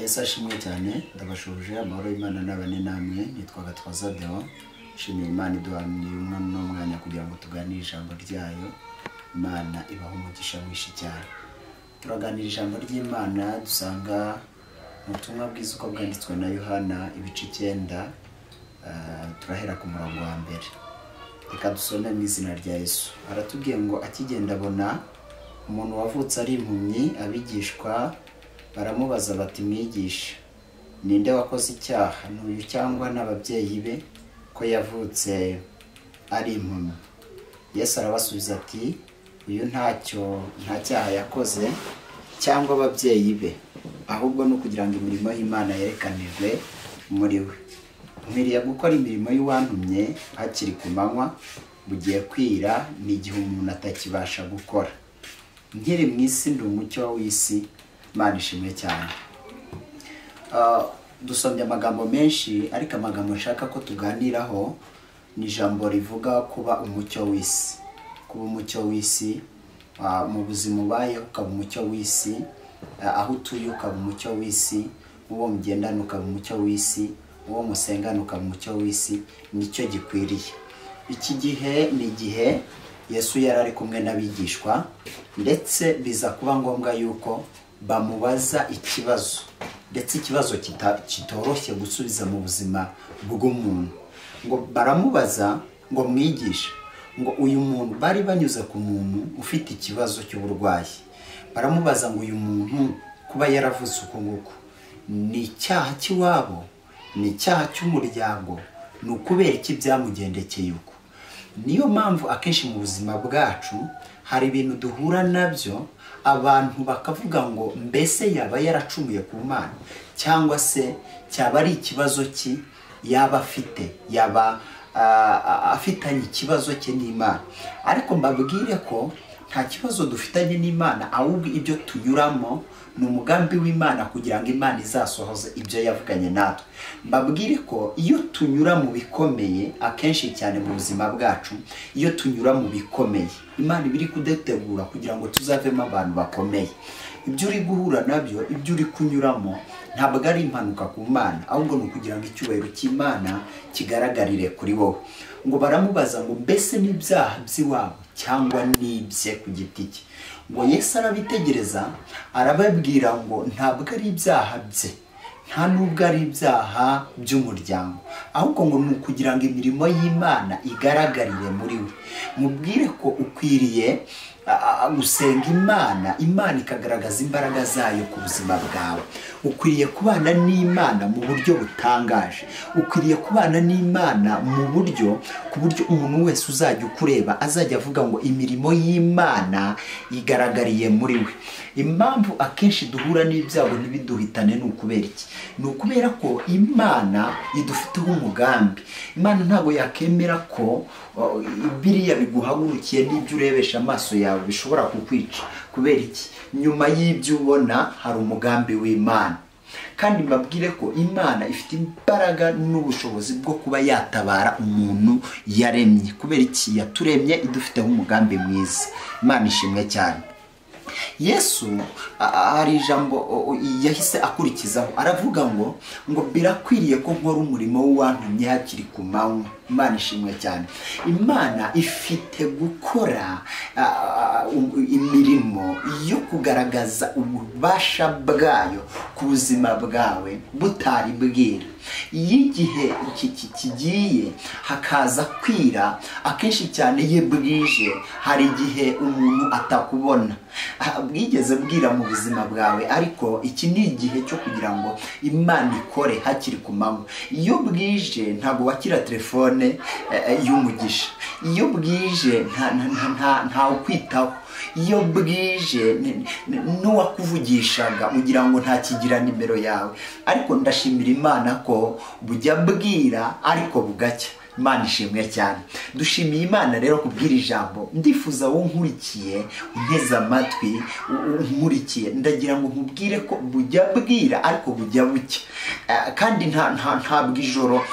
Yesu ashimwe cyane, ndabashuje amahoro y'Imana n'abane namwe. Nitwa Gatwaza Deo, nshimiye Imana iduhaniye umwana n'umwanya kugira ngo tuganire ijambo ryayo. Imana ibaha umugisha mwinshi cyane. Turaganira ijambo ry'Imana dusanga mu butumwa bwiza uko bwanditswe na Yohana ibice 9, turahera ku murongo wa mbere. Reka dusome mu izina rya Yesu. Aratubwiye ngo akigenda abona umuntu wavutse ari impumyi, abigishwa baramubaza bati: mwigisha, ninde wakoze icyaha, n'uyu cyangwa n'ababyeyi be, ko yavutse ari impumyi? Yesu arabasubiza ati: uyu nta cyaha yakoze cyangwa ababyeyi be, ahubwo ni ukugira ngo imirimo y'Imana yerekanirwe muri we. Nkwiriye gukora imirimo y'uwantumye hakiri ku manywa, bugiye kwira ni igihe umuntu atakibasha gukora. Nkiri mu isi ndi umucyo w'isi. Imana ishimwe cyane. Dusomye amagambo menshi, ariko amagambo nshaka ko tuganiraho ni ijambo rivuga kuba umucyo w'isi. Kuba umucyo w'isi, mu buzima ubayeho ukaba umucyo w'isi, aho utuye ukaba umucyo w'isi, uwo mugendana ukaba umucyo w'isi, uwo musengana ukaba umucyo w'isi, nicyo gikwiriye. Iki gihe ni igihe Yesu yari ari kumwe n'abigishwa, ndetse biza kuba ngombwa yuko bamubaza ikibazo, ndetse ikibazo kitoroshye gusubiza mu buzima bw'umuntu. Ngo baramubaza ngo: mwigisha, ngo uyu muntu, bari banyuze ku muntu ufite ikibazo cy'uburwayi, baramubaza ngo uyu muntu kuba yaravuze uko nguko ni icyaha cy'iwabo, ni icyaha cy'umuryango, ni ukubera iki byamugendekeye uko? Niyo mpamvu akenshi mu buzima bwacu hari ibintu duhura nabyo, abantu bakavuga ngo mbese yaba yaracumuye ku Mana, cyangwa se cyaba ari ikibazo ki yaba afite, yaba afitanye ikibazo cye n'Imana. Ariko mbabwire ko nta kibazo dufitanye n'Imana, ahubwo ibyo tunyuramo ni umugambi w'Imana kugira ngo Imana izasohoze ibyo yavuganye natwe. Mbabwire ko iyo tunyura mu bikomeye akenshi cyane mu buzima bwacu, iyo tunyura mu bikomeye, Imana iba iri kudutegura kugira ngo tuzavemo abantu bakomeye. Ibyo uri guhura nabyo, ibyo uri kunyuramo, ntabwo ari impanuka ku Mana, ahubwo ni ukugira ngo icyubahiro cy'Imana kigaragarire kuri wowe. Ngo baramubaza ngo mbese n'ibyaha by'iwabo cyangwa n'ibye ku giti cye? Ngo Yesu arabitegereza, arababwira ngo ntabwo ari ibyaha bye, nta nubwo ari ibyaha by'umuryango, ahubwo ngo ni ukugira ngo imirimo y'Imana igaragarire muri we. Mubwire ko ukwiriye gusenga Imana, Imana ikagaragaza imbaraga zayo ku buzima bwawe. Ukwiriye kubana n'Imana mu buryo butangaje, ukwiriye kubana n'Imana mu buryo ku buryo umuntu wese uzajya ukureba azajya avuga ngo imirimo y'Imana igaragariye muri we. Impamvu akenshi duhura n'ibyago ntibiduhitane ni ukubera iki? Ni ukubera ko Imana idufiteho umugambi. Imana ntabwo yakemera ko biriya biguhagurukiye n'ibyo urebesha amaso yawe bishobora kukwica. Kubera iki? Nyuma y'ibyo ubona hari umugambi w'Imana. Kandi mbabwire ko Imana ifite imbaraga n'ubushobozi bwo kuba yatabara umuntu yaremye. Kubera iki? Yaturemye idufiteho umugambi mwiza. Imana ishimwe cyane. Yesu hari ijambo yahise akurikizaho, aravuga ngo birakwiriye ko nkora umurimo w'uwantumye hakiri ku manywa. Imana ishimwe cyane. Imana ifite gukora imirimo yo kugaragaza ububasha bwayo ku buzima bwawe butari bwira. Iyo igihe kigiye hakaza kwira, akenshi cyane iyo bwije hari igihe umuntu atakubona. Bwigeze bwira mu buzima bwawe, ariko iki ni igihe cyo kugira ngo Imana ikore hakiri ku manywa. Iyo bwije ntabwo wakira telefone y'umugisha, iyo bwije nta ukwitaho, iyo bwije n'uwakuvugishaga ugira ngo ntakigira nimero yawe. Ariko ndashimira Imana ko bujya bwira ariko bugacya. Imana ishimwe cyane. Dushimiye Imana rero kubwira ijambo. Ndifuza wowe nkurikiye, unteze amatwi, nkurikiye, ndagira ngo nkubwire ko bujya bwira ariko bujya bucya. Kandi ntabwo ijoro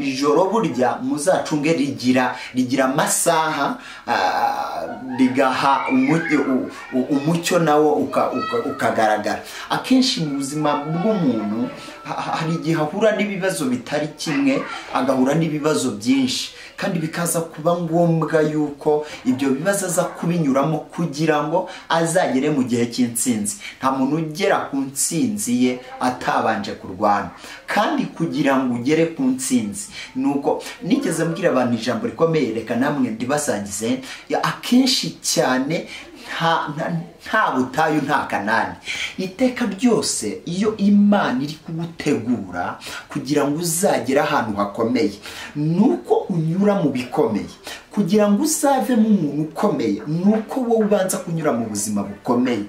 ijoro burya muzacunge rigira amasaha, rigaha umucyo nawo ukagaragara. Akenshi mu buzima bw'umuntu hari igihe ahura n'ibibazo bitari kimwe, agahura n'ibibazo byinshi, kandi bikaza kuba ngombwa yuko ibyo bibazo aza kubinyuramo kugira ngo azagere mu gihe cy'intsinzi. Nta muntu ugera ku ntsinzi ye atabanje kurwana. Kandi kugira ngo ugere ku ntsinzi, nuko nigeze mbwira abantu ijambo rikomeye, reka namwe ndibasangize. Akenshi cyane nta butayu nta Kanani. Iteka ryose iyo Imana iri kugutegura kugira ngo uzagere ahantu hakomeye, nuko unyura mu bikomeye. Kugira ngo uzavemo umuntu ukomeye, nuko wowe ubanza kunyura mu buzima bukomeye.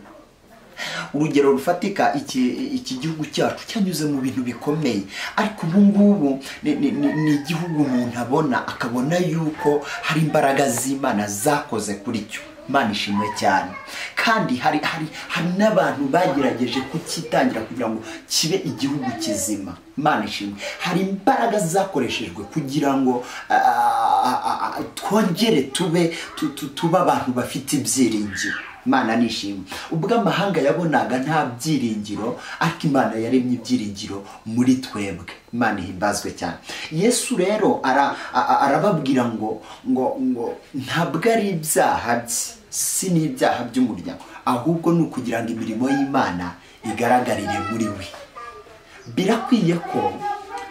Urugero rufatika, iki gihugu cyacu cyanyuze mu bintu bikomeye, ariko ubu ngubu ni igihugu umuntu abona akabona yuko hari imbaraga z'Imana zakoze kuri cyo. Imana ishimwe cyane. Kandi hari n'abantu bagerageje kukitangira kugira ngo kibe igihugu kizima. Imana ishimwe. Hari imbaraga zakoreshejwe kugira ngo twongere tube abantu bafite ibyiringiro. Imana nishimwe. Ubwo amahanga yabonaga nta byiringiro, ariko Imana yaremye ibyiringiro muri twebwe. Imana ihimbazwe cyane. Yesu rero arababwira ngo ntabwo ari ibyaha bye, si n'ibyaha by'umuryango, ahubwo ni ukugira ngo imirimo y'Imana igaragarire muri we. Birakwiye ko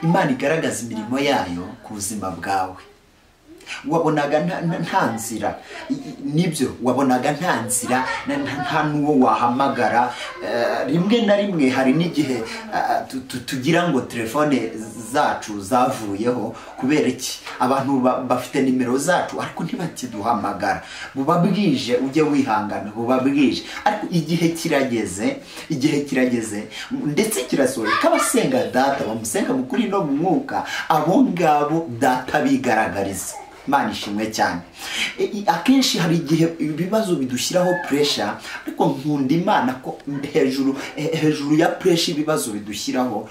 Imana igaragaza imirimo yayo ku buzima bwawe. Wabonaga nta nzira, nibyo, wabonaga nta nzira, nta n'uwo wahamagara. Rimwe na rimwe hari n'igihe tugira ngo telefone zacu zavuyeho. Kubera iki? Abantu bafite nimero zacu ariko ntibakiduhamagara. Buba bwije, ujye wihangana, buba bwije. Ariko igihe kirageze, igihe kirageze ndetse kirasohoye ko abasenga Data bamusenga mu kuri no mu mwuka, abo ngabo Data bigaragariza. Imana ishimwe cyane. Akenshi hari igihe ibibazo bidushyiraho pressure, ariko nkunda Imana ko hejuru ya pressure ibibazo bidushyiraho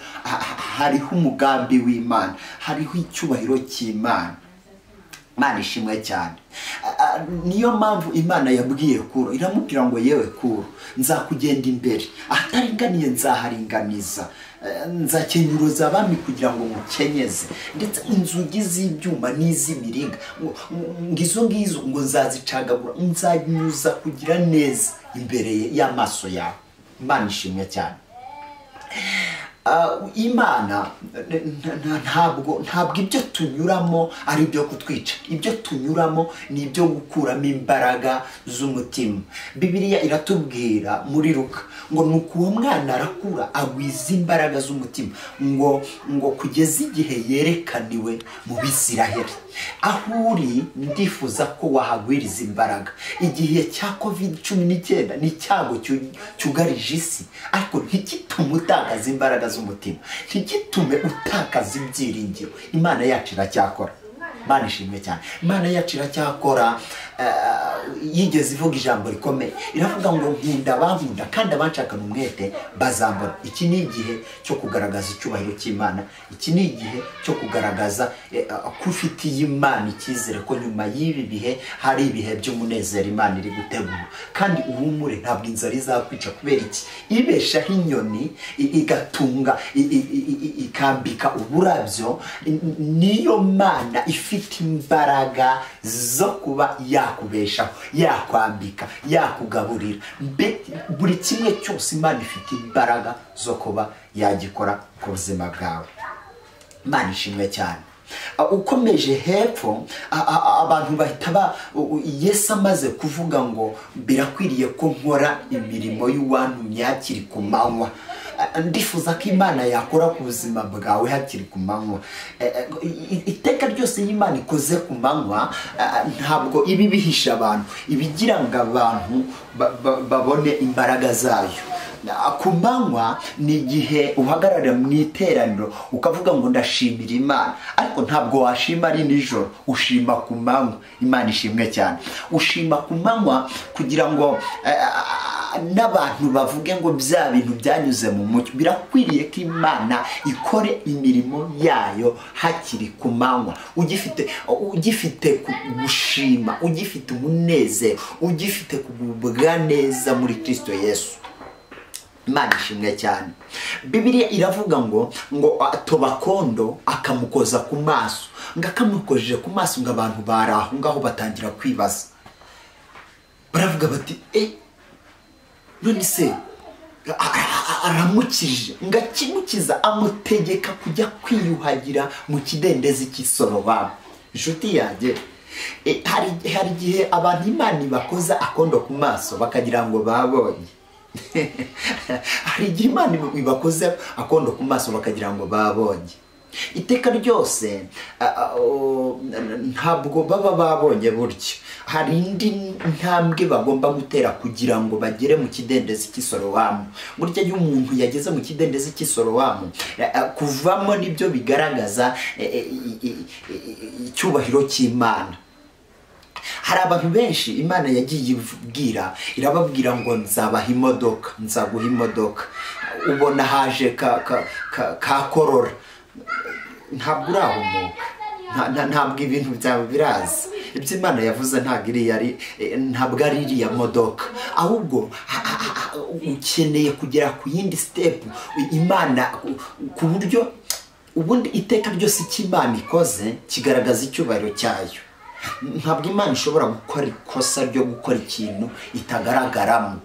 hariho umugambi w'Imana, hariho icyubahiro cy'Imana. Imana ishimwe cyane. Niyo mpamvu Imana yabwiye Kuro, iramubwira ngo yewe Kuro, nzakugenda imbere, ahataringaniye nzaharinganiza, nzakenyuruza abami kugira ngo mukenyeze, ndetse inzugi z'ibyuma n'iz'imiringa ngizo ngizo ngo nzazicagagura, nzanyuza kugira neza imbere y'amaso yawe. Imana ishimwe cyane. Imana ntabwo ibyo tunyuramo ari ibyo kutwica. Ibyo tunyuramo ni ibyo gukuramo imbaraga z'umutima. Bibiliya iratubwira muri Luka ngo nuko uwo mwana arakura agwiza imbaraga z'umutima, ngo kugeza igihe yerekaniwe mu Bisiraheli. Aho uri ndifuza ko wahagwiriza imbaraga. Igihe cya COVID-19 ni icyago cyugarije isi, ariko ntigitume utakaza imbaraga z'umutima, ntigitume utakaza ibyiringiro. Imana yacu iracyakora. Imana ishimwe cyane. Imana yacu iracyakora. Yigeze ivuga ijambo rikomeye, iravuga ngo nkunda abankunda kandi abanshakana umwete bazambona. Iki ni igihe cyo kugaragaza icyubahiro cy'Imana. Iki ni igihe cyo kugaragaza ko ufitiye Imana icyizere ko nyuma y'ibi bihe hari ibihe by'umunezero Imana iri gutegura. Kandi uhumure, ntabwo inzara izakwica. Kubera iki? Ibeshaho inyoni, igatunga, ikambika uburabyo. Niyo Mana ifite imbaraga zo kuba yakubeshaho, yakwambika, yakugaburira. Buri kimwe cyose Imana ifite imbaraga zo kuba yagikora ku buzima bwawe. Imana ishimwe cyane. Ukomeje hepfo, abantu bahita Yesu amaze kuvuga ngo birakwiriye ko nkora imirimo y'uwantumye hakiri ku manywa. Ndifuza ko Imana yakora ku buzima bwawe hakiri ku manywa. Iteka ryose y'Imana ikoze ku manywa ntabwo ibi bihisha abantu, ibigira ngo abantu babone imbaraga zayo. Ku manywa ni igihe uhagarara mu iteraniro ukavuga ngo ndashimira Imana, ariko ntabwo washima ari nijoro, ushima ku manywa. Imana ishimwe cyane. Ushima ku manywa kugira ngo n'abantu bavuge ngo bya bintu byanyuze mu mucyo. Birakwiriye ko Imana ikore imirimo yayo hakiri ku manywa, ugifite gushima, ugifite umunezero, ugifite kugubwa neza muri Kristo Yesu. Imana ishimwe cyane. Bibiliya iravuga ngo tobakondo akamukoza ku maso, ngo akamukojeje ku maso ngo abantu bari aho ngaho batangira kwibaza, baravuga bati none se aramukije. Ngo akimukiza amutegeka kujya kwiyuhagira mu kidendezi cy'Isorowamu. Inshuti yanjye, hari igihe abantu Imana ibakoza akondo ku maso bakagira ngo babonye. Hari igihe Imana ibakoze akondo ku maso bakagira ngo babonye. Iteka ryose ntabwo baba babonye buryo. Hari indi ntambwe bagomba gutera kugira ngo bagere mu kidendezi cy'Isorowamu. Burya iyo umuntu yageze mu kidendezi cy'Isorowamu, kuvamo nibyo bigaragaza icyubahiro cy'Imana. Hari abantu benshi Imana yagiye ibwira, irababwira ngo nzabaha imodoka, nzaguha imodoka. Ubona haje ka korora, ntabwo urahumuka, ntabwo ibintu byawe biraza. Ibyo Imana yavuze ntabwo ari iriya modoka, ahubwo ukeneye kugera ku yindi step Imana, ku buryo ubundi iteka ryose icyo Imana ikoze kigaragaza icyubahiro cyayo. Ntabwo Imana ishobora gukora ikosa ryo gukora ikintu itagaragaramo.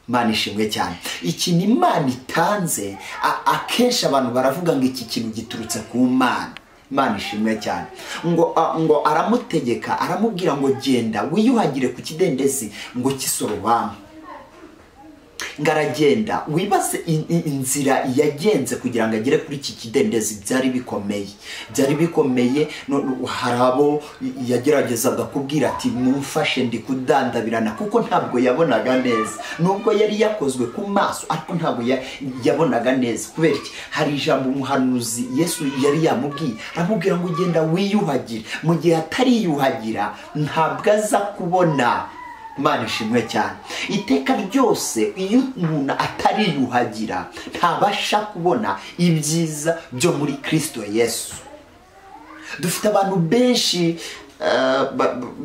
Imana ishimwe cyane. Ikintu Imana itanze, akenshi abantu baravuga ngo iki kintu giturutse ku Mana. Imana ishimwe cyane. Ngo aramutegeka, aramubwira ngo genda wiyuhagire ku kidendezi ngo cy'Isorowamu. Ngo aragenda. Wibaze inzira yagenze kugira ngo agere kuri iki kidendezi, byari bikomeye, byari bikomeye. Hari abo yageragezaga kubwira ati mumfashe ndi kudandabirana, kuko ntabwo yabonaga neza. Nubwo yari yakozwe ku maso, ariko ntabwo yabonaga neza. Kubera iki? Hari ijambo umuhanuzi Yesu yari yamubwiye, aramubwira ngo ugenda wiyuhagire. Mu gihe atariyuhagira ntabwo aza kubona. Imana ishimwe cyane. Iteka ryose iyo umuntu atariyuhagira ntabasha kubona ibyiza byo muri Kristo Yesu. Dufite abantu benshi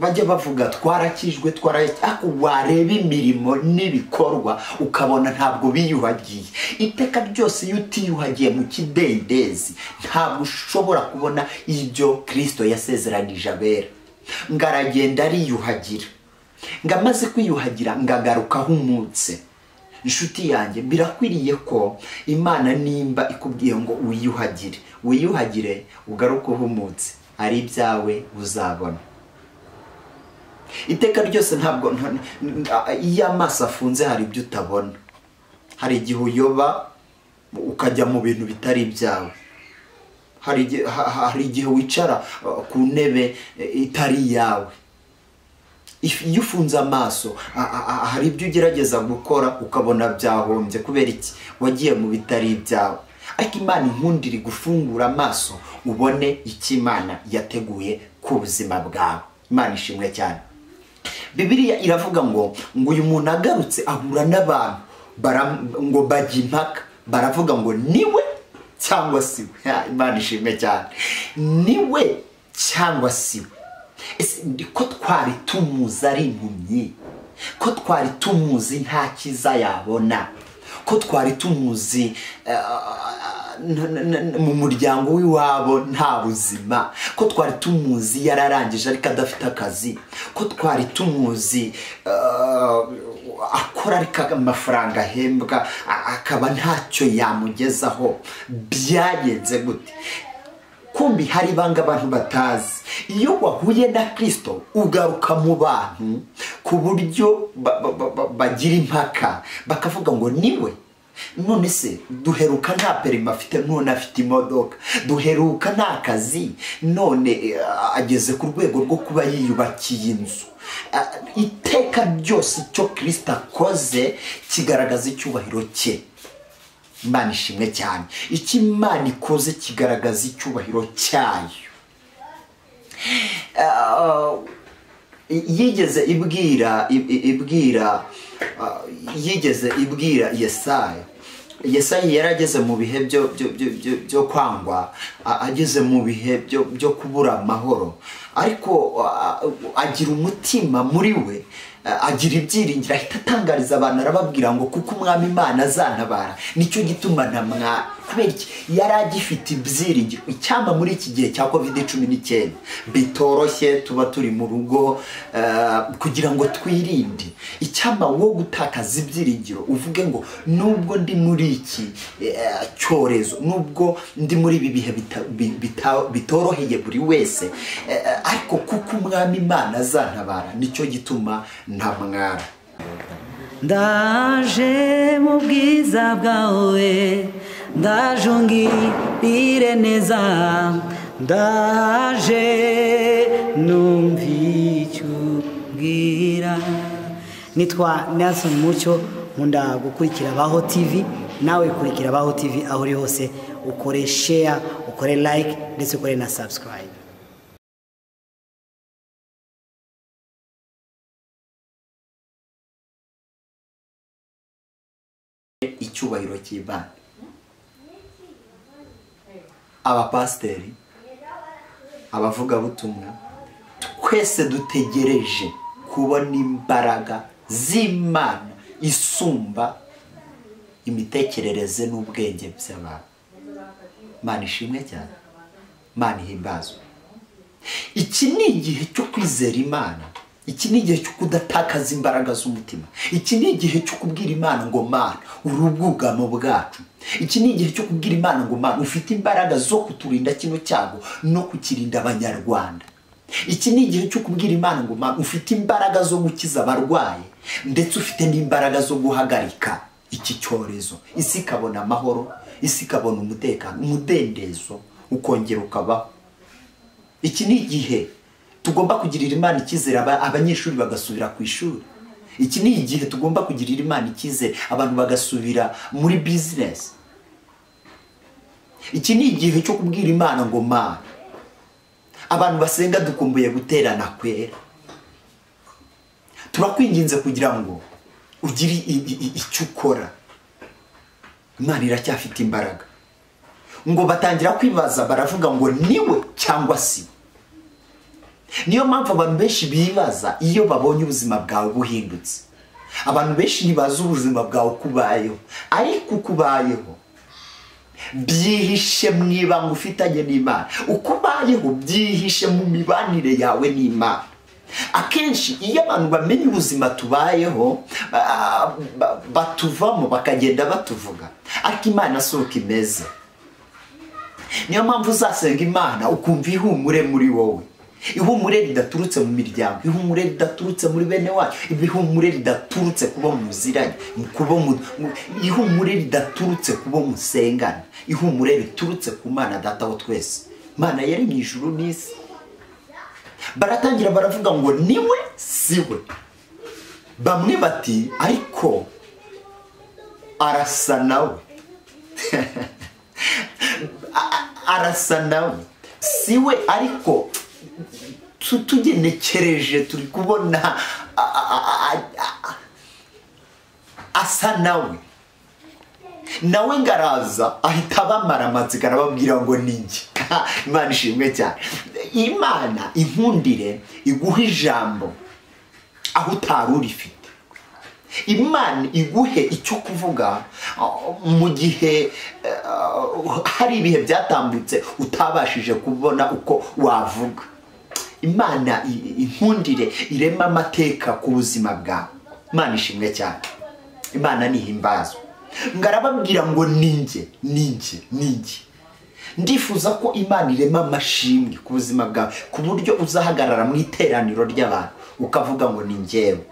bajya bavuga twarakijwe, ariko wareba imirimo n'ibikorwa ukabona ntabwo biyuhagiye. Iteka ryose iyo utiyuhagiye mu kidendezi ntabwo ushobora kubona ibyo Kristo yasezeranije abera. Ngo aragenda ariyuhagira, ngo amaze kwiyuhagira ngagaruka ahumutse. Inshuti yanjye, birakwiriye ko Imana nimba ikubwiye ngo wiyuhagire, wiyuhagire ugaruke uhumutse, ari ibyawe uzabona. Iteka ryose ntabwo iyo amaso afunze hari ibyo utabona. Hari igihe uyoba ukajya mu bintu bitari ibyawe. Hari igihe wicara ku ntebe itari iyawe. Iyo ufunze amaso hari ibyo ugerageza gukora ukabona byahombye. Kubera iki? Wagiye mu bitari ibyawe. Ariko Imana inkundira gufungura amaso ubone icyo Imana yateguye ku buzima bwawe. Imana ishimwe cyane. Bibiliya iravuga ngo uyu muntu agarutse ahura n'abantu ngo bajya impaka, baravuga ngo niwe cyangwa siwe. Imana ishimwe cyane. Niwe cyangwa siwe. Ese ko twari tumuzi ari impumyi, ko twari tumuzi nta cyiza yabona, ko twari tumuzi mu muryango w'iwabo nta buzima, ko twari tumuzi yararangije ariko adafite akazi, ko twari tumuzi akora ariko amafaranga ahembwa akaba ntacyo yamugezaho, byagenze gute? Kumbi hari ibanga abantu batazi. Iyo wahuye na Kristo ugaruka mu bantu ku buryo bagira impaka, bakavuga ngo niwe None se duheruka nta perima afite, none afite imodoka. Duheruka nta kazi, none ageze ku rwego rwo kuba yiyubakiye inzu. Iteka ryose icyo Kristo akoze kigaragaza icyubahiro cye. Imana ishimwe cyane. Icyo Imana ikoze kigaragaza icyubahiro cyayo. Yigeze ibwira Yesaya. Yesaya yarageze mu bihe byo kwangwa, ageze mu bihe byo kubura amahoro, ariko agira umutima muri we, agira ibyiringiro, ahita atangariza abantu arababwira ngo kuko Umwami Imana azantabara nicyo gituma ntamwa. Kubera iki? Yari agifite ibyiringiro. Icyama muri iki gihe cya COVID-19 bitoroshye, tuba turi mu rugo kugira ngo twirinde, icyama wo gutakaza ibyiringiro uvuge ngo nubwo ndi muri iki cyorezo, nubwo ndi muri ibi bihe bitoroheye buri wese, ariko kuko Umwami Imana azantabara nicyo gituma ntamwara. Ndaje mu bwiza bwawe, ndaje ungirire neza, ndaje numva icyo umbwira. Nitwa Nelson Mucyo, nkunda gukurikira Baho TV. Nawe kurikira Baho TV aho uri hose, ukore share, ukore like, ndetse ukore na subscribe. Icyubahiro cy'Imana. Abapasiteri, abavugabutumwa, twese dutegereje kubona imbaraga z'Imana isumba imitekerereze n'ubwenge by'abantu. Imana ishimwe cyane, Imana ihimbazwe. Iki ni igihe cyo kwizera Imana. Iki ni igihe cyo kudatakaza imbaraga z'umutima. Iki ni igihe cyo kubwira Imana ngo Mana uri ubwugamo bwacu. Iki ni igihe cyo kubwira Imana ngo Mana ufite imbaraga zo kuturinda kino cyago no kukirinda Abanyarwanda. Iki ni igihe cyo kubwira Imana ngo Mana ufite imbaraga zo gukiza abarwaye, ndetse ufite n'imbaraga zo guhagarika iki cyorezo. Isi ikabona amahoro, isi ikabona umutekano, umudendezo ukongera ukabaho. Iki ni igihe tugomba kugirira Imana icyizere, abanyeshuri bagasubira ku ishuri. Iki ni igihe tugomba kugirira Imana icyizere, abantu bagasubira muri business. Iki ni igihe cyo kubwira Imana ngo Mana, abantu basenga dukumbuye guterana kwera, turakwinginze kugira ngo ugire icyo ukora. Imana iracyafite imbaraga. Ngo batangira kwibaza, baravuga ngo niwe cyangwa si. Niyo mpamvu abantu benshi bibaza iyo babonye ubuzima bwawe buhindutse. Abantu benshi ntibazi ubuzima bwawe kubayeho, ariko kubayeho byihishe mu ibanga ufitanye n'Imana. Uko ubayeho byihishe mu mibanire yawe n'Imana. Akenshi iyo abantu bamenye ubuzima tubayeho batuvamo bakagenda batuvuga, ariko Imana si uko imeze. Niyo mpamvu uzasenga Imana ukumva ihumure muri wowe. Ihumure ridaturutse mu miryango, ihumure ridaturutse muri bene wacu, ihumure ridaturutse kuba muziranye, ihumure ridaturutse kuba musengana, ihumure riturutse ku Mana Data wa twese, Mana yaremye ijuru n'isi. Baratangira baravuga ngo niwe siwe. Bamwe bati ariko arasa nawe. Arasa nawe siwe, ariko tugenekereje turi kubona asa nawe. Nawe ngaraza ahita bamara amatsiko arababwira ngo ninjye. Imana ishimwe cyane. Imana inkundire iguhe ijambo aho utari urifite. Imana iguhe icyo kuvuga mu gihe hari ibihe byatambutse utabashije kubona uko wavuga. Imana inkundire irema amateka ku buzima bwawe. Imana ishimwe cyane. Imana nihimbazwe. Ngarababwira ngo ninjye, ninjye, ninjye. Ndifuza ko Imana irema amashimwe ku buzima bwawe, ku buryo uzahagarara mu iteraniro ry'abantu ukavuga ngo ni njyewe.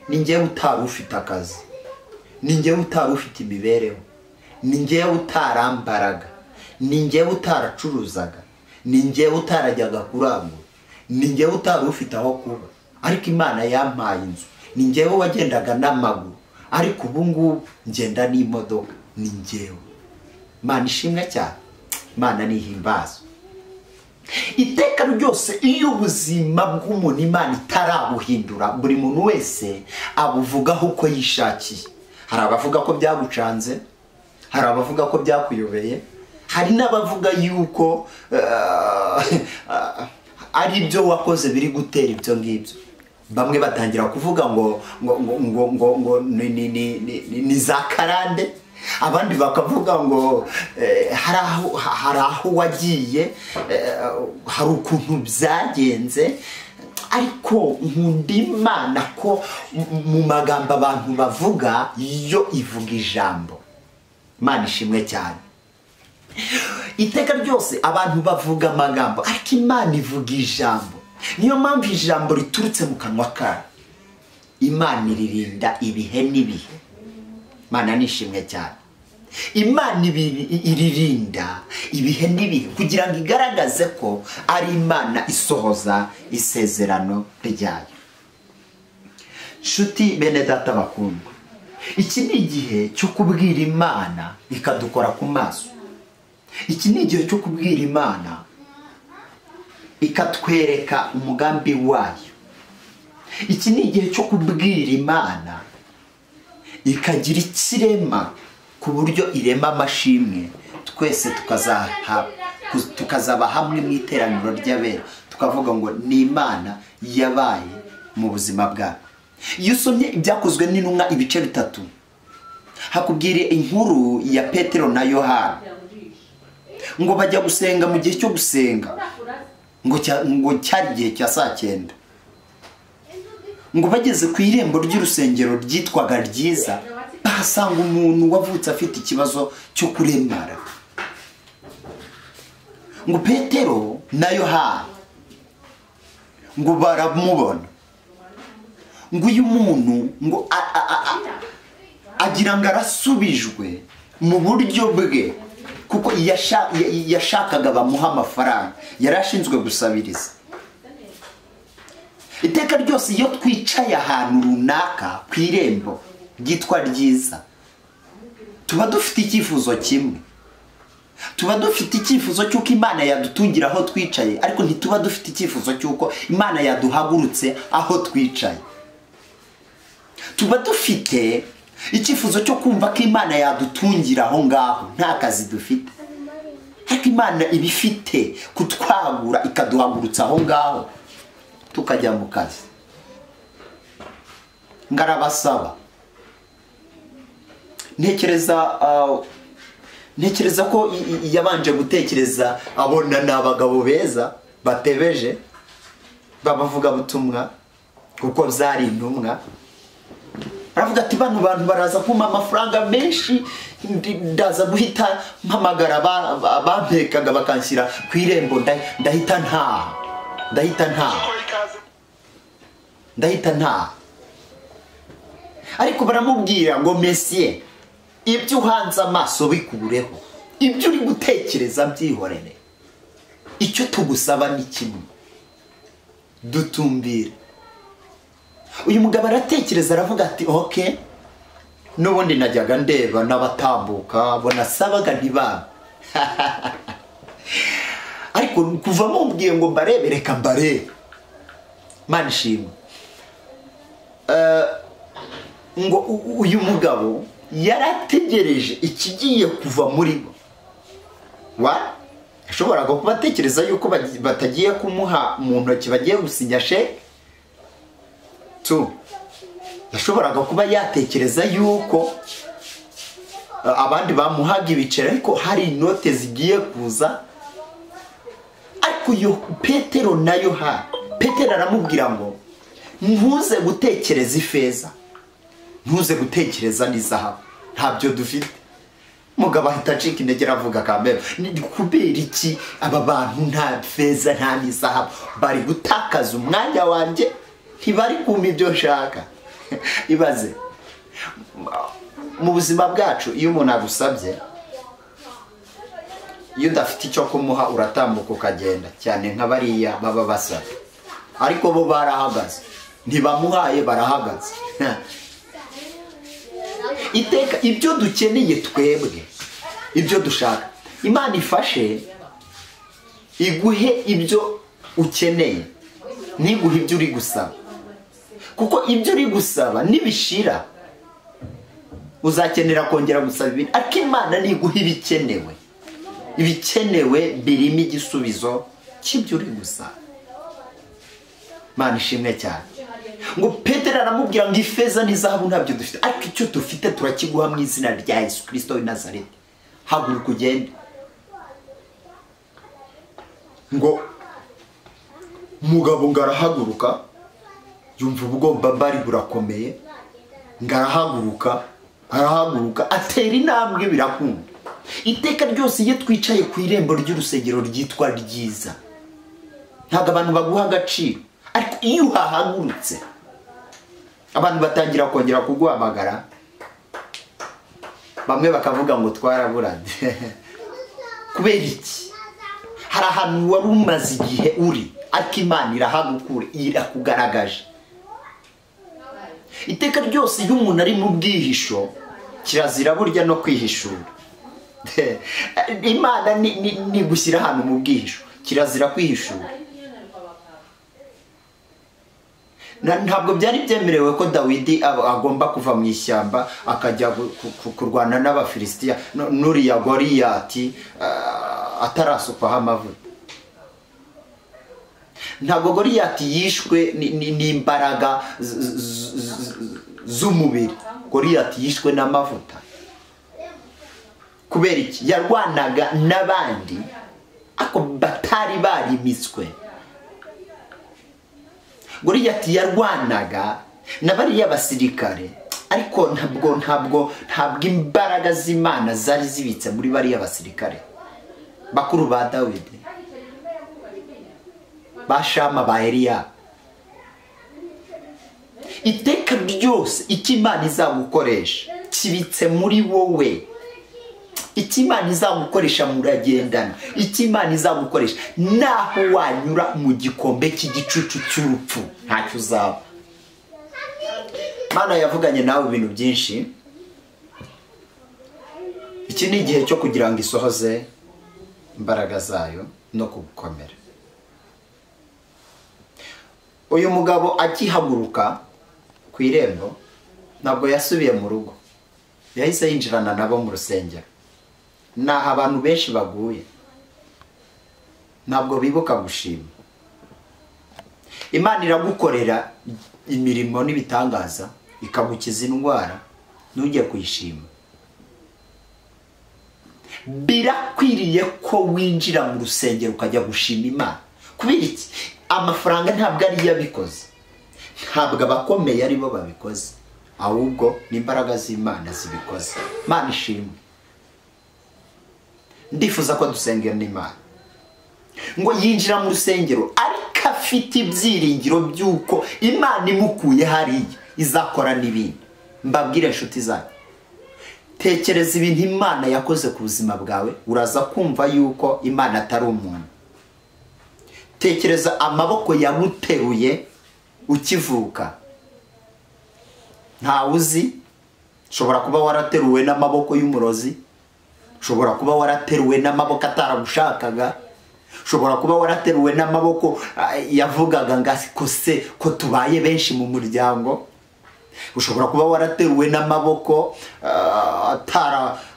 Ni njyewe utari ufite akazi, Ni njyewe utari ufite imibereho, ni njyewe utarambaraga, ni njyewe utaracuruzaga, ni njyewe utarajyaga kurangura, ni njyewe utari ufite aho kuba, ariko Imana yampaye inzu. Ni njyewe wagendaga n'amaguru, ariko ubu ngubu ngenda n'imodoka. Ni njyewe. Imana ishimwe cyane, Imana nihimbazwe. Iteka ryose iyo ubuzima bw'umuntu Imana itarabuhindura, buri muntu wese abuvugaho uko yishakiye. Hari abavuga ko byagucanze, hari abavuga ko byakuyobeye, hari n'abavuga yuko ari ibyo wakoze biri gutera ibyo ngibyo. Bamwe batangira kuvuga ngo ngo ngo ngo ngo ni za karande, abandi bakavuga ngo hari aho wagiye, hari ukuntu byagenze. Ariko nkunda Imana ko mu magambo abantu bavuga yo ivuga ijambo. Imana ishimwe cyane. Iteka ryose abantu bavuga amagambo, ariko Imana ivuga ijambo. Niyo mpamvu ijambo riturutse mu kanwa kayo Imana iririnda ibihe n'ibihe. Imana nishimwe cyane. Imana iririnda ibihe n'ibihe kugira ngo igaragaze ko ari Imana isohoza isezerano ryayo. Nshuti bene data bakundwa, iki ni igihe cyo kubwira Imana ikadukora ku maso. Iki ni igihe cyo kubwira Imana ikatwereka umugambi wayo. Iki ni igihe cyo kubwira Imana ikagira ikirema ku buryo irema amashimwe, twese tukazaba hamwe mu iteraniro ry'abera, tukavuga ngo ni Imana yabaye mu buzima bwacu. Iyo usomye ibyakozwe n'intumwa ibice 3, hakubwira inkuru ya Petero na Yohana ngo bajya gusenga mu gihe cyo gusenga, ngo cyari igihe cya saa 9, ngo bageze ku irembo ry'urusengero ryitwaga Ryiza, bahasanga umuntu wavutse afite ikibazo cyo kuremara. Ngo Petero na Yohana ngo baramubona, ngo uyu muntu ngo agira ngo arasubijwe mu buryo bwe, kuko yashakaga bamuha amafaranga, yarashinzwe gusabiriza. Iteka ryose iyo twicaye ahantu runaka ku irembo ryitwa Ryiza, tuba dufite icyifuzo kimwe. Tuba dufite icyifuzo cy'uko Imana yadutungira aho twicaye, ariko ntituba dufite icyifuzo cy'uko Imana yaduhagurutse aho twicaye. Tuba dufite icyifuzo cyo kumva ko Imana yadutungira aho ngaho nta kazi dufite, ariko Imana iba ifite kutwagura ikaduhagurutsa aho ngaho tukajya mu kazi. Ngarabasaba, ntekereza ko yabanje gutekereza abona n'abagabo beza batebeje babavuga butumwa, kuko byari intumwa. Aravuga ati bano bantu baraza kumpa amafaranga menshi, ndaza guhita mpamagara bampekaga bakanshyira ku irembo, ndahita ntaha, ndahita ntaha, ndahita ntaha. Ariko baramubwira ngo Mesiye, ibyo uhanze amaso bikubureho, ibyo uri gutekereza byihorere, icyo tugusaba ni kimwe, dutumbire. Uyu mugabo aratekereza aravuga ati okay, n'ubundi najyaga ndeba n'abatambuka bonasabaga ntibaba, ariko kuva mumbwiye ngo mbarebe, reka mbarebe. Imana ishimwe. Ngo uyu mugabo yarategereje ikigiye kuva muri bo. Yashoboraga kuba atekereza yuko batagiye kumuha mu ntoki, bagiye gusinya sheke. Yashoboraga kuba yatekereza yuko abandi bamuhaga ibiceri, ariko hari inote zigiye kuza. Ariko yo Petero na Yohana, Petero aramubwira ngo ntuze gutekereza ifeza, ntuze gutekereza n'izahabu, ntabyo dufite. Mugabo ahita acika intege aravuga kambere, ni kubera iki aba bantu nta feza nta n'izahabu bari gutakaza umwanya wanjye, ntibari kumpa ibyo nshaka. Ibaze Mu buzima bwacu iyo umuntu agusabye, iyo udafite icyo kumuha uratambuka ukagenda, cyane nka bariya baba basaba, ariko bo barahagaze, ntibamuhaye barahagaze. Iteka ibyo dukeneye twebwe, ibyo dushaka, Imana ifashe iguhe ibyo ukeneye, ntiguhe ibyo uri gusaba, kuko ibyo uri gusaba nibishira uzakenera kongera gusaba ibindi. Ariko Imana niguha ibikenewe, ibikenewe birimo igisubizo cy'ibyo uri gusaba. Imana ishimwe cyane. Ngo Petero aramubwira ngo ifeza n'izahabu ntabyo dufite, ariko icyo dufite turakiguha mu izina rya Yesu Kristo w'i Nazareti, haguruka ugende. Ngo mugabo ngo arahaguruka, yumva ubwoba bari burakomeye, ngo arahaguruka, arahaguruka atera intambwe, birakunda. Iteka ryose iyo twicaye ku irembo ry'urusengero ryitwa ryiza, ntabwo abantu baguha agaciro, ariko iyo uhahagurutse abantu batangira kongera kuguhamagara, bamwe bakavuga ngo twaraburanye. Kubera iki? Hari ahantu wari umaze igihe uri, ariko Imana irahagukura, irakugaragaje. Iteka ryose iyo umuntu ari mu bwihisho, kirazira burya no kwihishura. Imana ni gushyira ahantu mu bwihisho, kirazira kwihishura. Ntabwo byari byemerewe ko Dawidi agomba kuva mu ishyamba akajya kurwana n'Abafilisitiya n'uriya Goliyati atarasukwaho amavuta. Ntabwo Goliyati yishwe n'imbaraga z'umubiri, Goliyati yishwe n'amavuta. Kubera iki? Yarwanaga n'abandi ako batari barimitswe. Goliyati yarwanaga na bariya basirikare, ariko ntabwo imbaraga z'Imana zari zibitse muri bariya basirikare bakuru ba Dawidi, ba Shama, ba Eliya. Iteka ryose icyo Imana izagukoresha kibitse muri wowe. Icyo Imana izagukoresha muragendana. Icyo Imana izagukoresha, naho wanyura mu gikombe cy'igicucu cy'urupfu ntacyo uzaba. Imana yavuganye nawe ibintu byinshi. Iki ni igihe cyo kugira ngo isohoze imbaraga zayo no kugukomera. Uyu mugabo akihaguruka ku irembo ntabwo yasubiye mu rugo, yahise yinjirana nabo mu rusengero. Naho abantu benshi baguye ntabwo bibuka gushima. Imana iragukorera imirimo n'ibitangaza, ikagukiza indwara, ntujye kuyishima. Birakwiriye ko winjira mu rusengero ukajya gushima Imana. Kubera iki? Amafaranga ntabwo ari yabikoze, ntabwo abakomeye ari bo babikoze, ahubwo ni imbaraga z'Imana zibikoze. Imana ishimwe. Ndifuza ko dusengera n'Imana. Ngo yinjira mu rusengero ariko afite ibyiringiro by'uko Imana imukuye hariya izakora n'ibindi. Mbabwire inshuti zanyu, tekereza ibintu Imana yakoze ku buzima bwawe, uraza kumva yuko Imana atari umuntu. Tekereza amaboko yaguteruye ukivuka, ntawe uzi. Ushobora kuba warateruwe n'amaboko y'umurozi, ushobora kuba warateruwe n'amaboko ataragushakaga, ushobora kuba warateruwe n'amaboko yavugaga ngo se ko tubaye benshi mu muryango, ushobora kuba warateruwe n'amaboko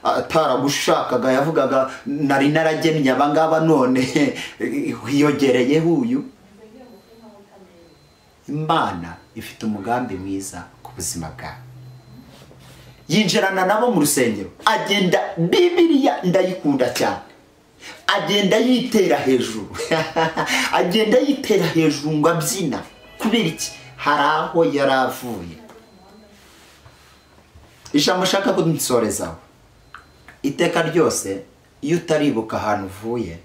ataragushakaga yavugaga nari naragennye abangaba none hiyogereyeho uyu. Imana ifite umugambi mwiza ku buzima bwawe. Yinjirana nabo mu rusengero, agenda, Bibiliya ndayikunda cyane, agenda yitera hejuru agenda yitera hejuru ngo abyina. Kubera iki? Hari aho yaravuye. Ijambo nshaka kunsorezaho, iteka ryose iyo utaribuka ahantu uvuye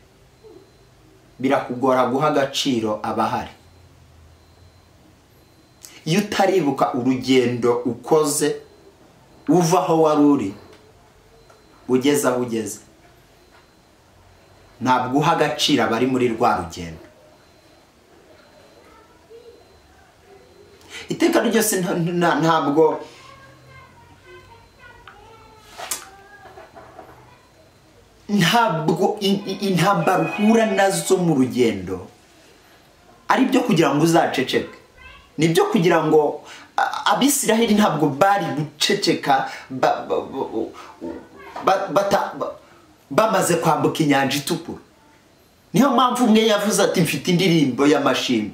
birakugora guha agaciro abahari. Iyo utaribuka urugendo ukoze Uva aho wari uri ugeze aho ugeze, ntabwo uha agaciro abari muri rwa rugendo. Iteka ryose ntabwo intambara uhura nazo mu rugendo ari byo kugira ngo uzaceceke, nibyo kugira ngo Abisiraheli ntabwo bari guceceka bamaze kwambuka inyanja itukura. Niyo mpamvu umwe yavuze ati mfite indirimbo y'amashimwe.